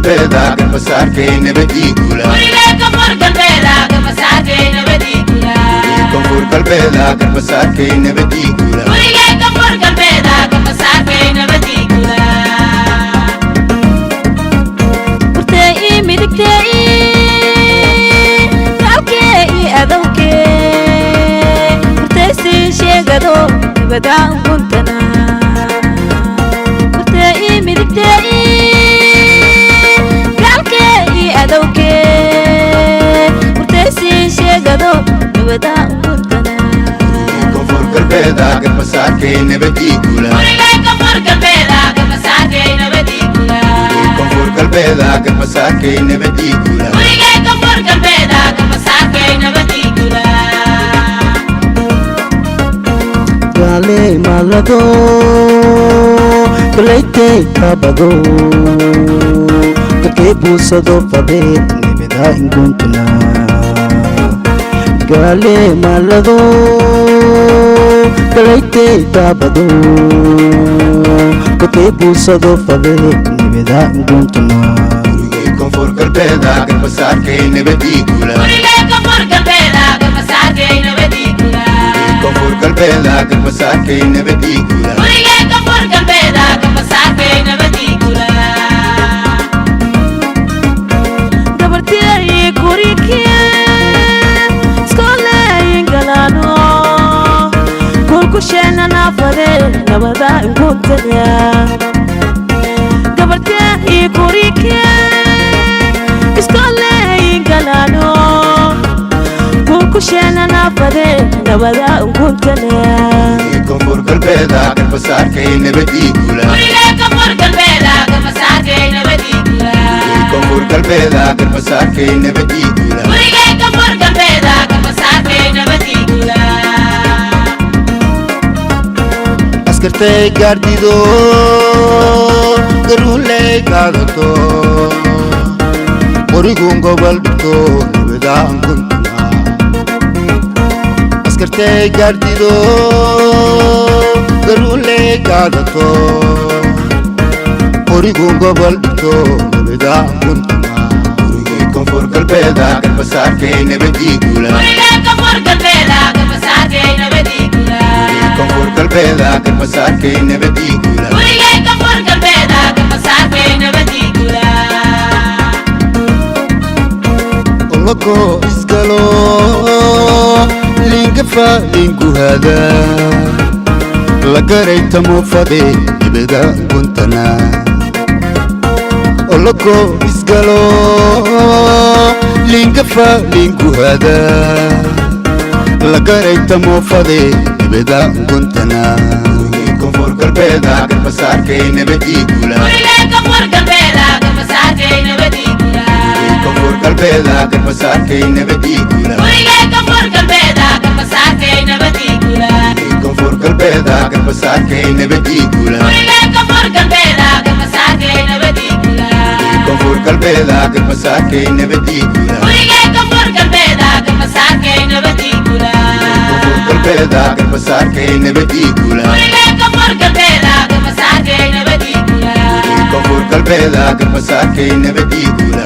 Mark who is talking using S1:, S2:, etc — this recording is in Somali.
S1: galbeeda garbasaarkay nabadii guula. Koonfur galbeeda garbasaarkay nabadii guula. Koonfur galbeeda garbasaarkay nabadii guula. Koonfur galbeeda garbasaarkay nabadii guula.
S2: Gaale malado galaytay kabado kadkay buusado fadeed nibida inguntuna. Gaale malado galaytay tabado kadkay buusado fadeed nibida inguntuna.
S1: Koonfur galbeeda garbasaarkay nabadii guula. Koonfur galbeeda garbasaarkay nabadii guula. Koonfur galbeeda garbasaarkay nabadii guula. Koonfur galbeeda garbasaarkay nabadii guula.
S3: Askartay gaardido garuunley qaadato qorigun gobol dhigto nabadaan kuntuna. Askartay gaardido garuunley qaadato qorigun gobol dhigto nabadaan kuntuna.
S1: Koonfur galbeeda garbasaarkay nabadii guula. Koonfur galbeeda garbasaarkay nabadii guula.
S3: Olako iskalo lingafa linguhada lagaraytamo fade nibada guntana. Olako isgalo lingafa linguhada lagaraytamo fade nibada guntana.
S1: Koonfur galbeeda garbasaarkay nabadii guula. Koonfur galbeeda garbasaarkay nabadii guula. Koonfur galbeeda garbasaarkay nabadii guula. Koonfur galbeeda garbasaarkay nabadii guula. Koonfur galbeeda garbasaarkay nabadii guula. Koonfur galbeeda garbasaarkay nabadii guula.